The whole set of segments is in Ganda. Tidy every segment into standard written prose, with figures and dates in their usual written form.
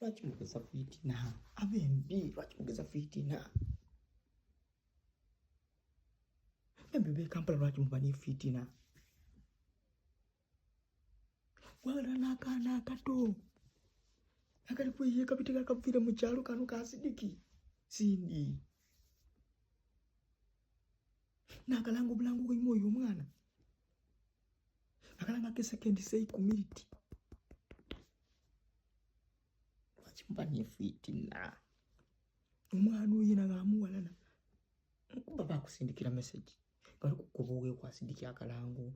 Lwaki mugeza fitina abembi? Lwaki mugeza fitina bembi be Kampala? Lwaki muba ne fitina? Wala n'akaana akato akali kweyiika bitega kaviire mu kyalo kano kasidiki sindi n'akalanga obulango bwaimu oyo omwana akalanga kesekendi seikumiliti. Lwaki muba nefiitina omwana oyo yena bamuwalana nkuba bakusindikira message bali kukuba owekwasidikia akalango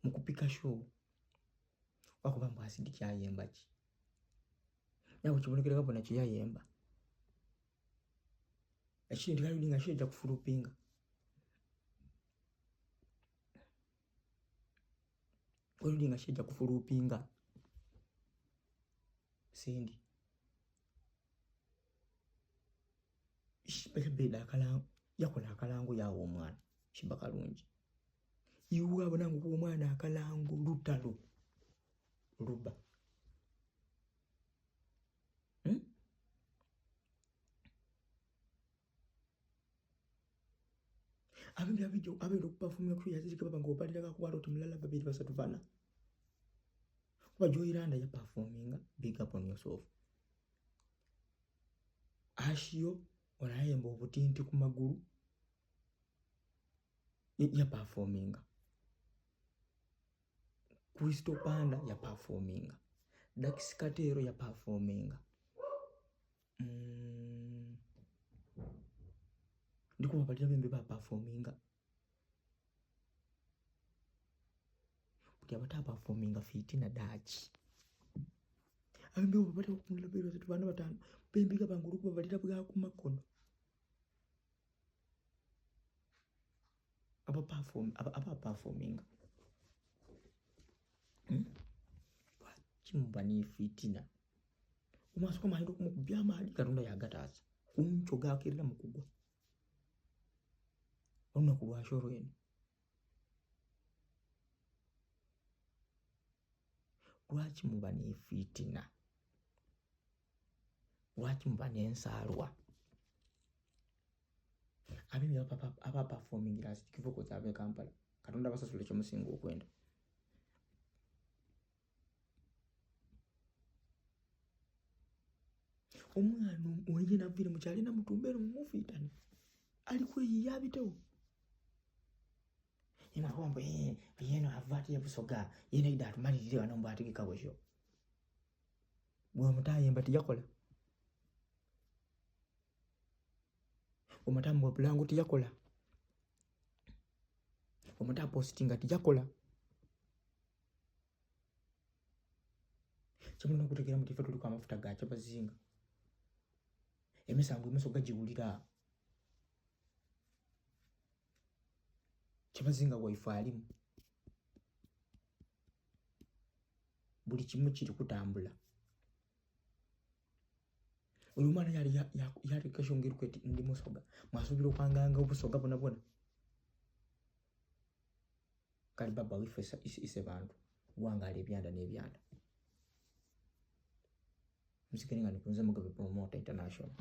mukupika show wakuba mbu asidikia ayemba ki nawe kibonekera kabona kyeyayemba ekindi kali nga kiyinza kufulupinga. Oludi nga kijja kufulupinga sindi beda akalango yakola akalango yawa omwana kiba kalungi iwe abona nga omwana akalango lutalo luba. Abembi abijo abeera okupafumira ku yazirika baba ng'obalira kakuwala oti mulala babiri basatu bana kuba joyiranda ya performinga big up on yourself. Ashiyo onayemba obutinti ku magulu ya performinga. Crystal Panda ya performinga. Dax Katero ya performinga. Ndikubabalira bembe ba performinga buli abata performinga fitina daki abembe babalira okumulira babiri basatu bana batano bembiga bange olukubabalira bwakumakono aba perform aba performinga. Kimuba nefitina omwaso kwamanyira okumukubya amaali Katonda yagataasa kunkyo gakirira mu kugwa olunaku lwakyo olwene. Lwaki muba nefitina? Lwaki muba n'ensaalwa? Abembi aba performingira kivuko kyab'e Kampala Katonda basasula kyemusinga okwenda. Omwana oye navire mukyalo ena mutumba eno mumufiitane ali kweyiya abitewo emakombo yeno ava ati ebusoga yena ida atumalirire wano mbu ategeka bwekyo bwemutayemba tiyakola omutamu bwebulango tiyakola omuta postinga tiyakola. Kyemulina okutegeera muti ffe tuliko amafuta ga kyabazinga emisango emiso gagiwulira kyabazinga waife alimu buli kimu kiri kutambula. Oyo omwana yali yatekeshongeruka eti ndi musoga mwasuubira okwanganga obusoga bona bona kale baba wife ise bantu wangaala ebyanda n'ebyanda musigale nga nikunze Mugabe Promoter International.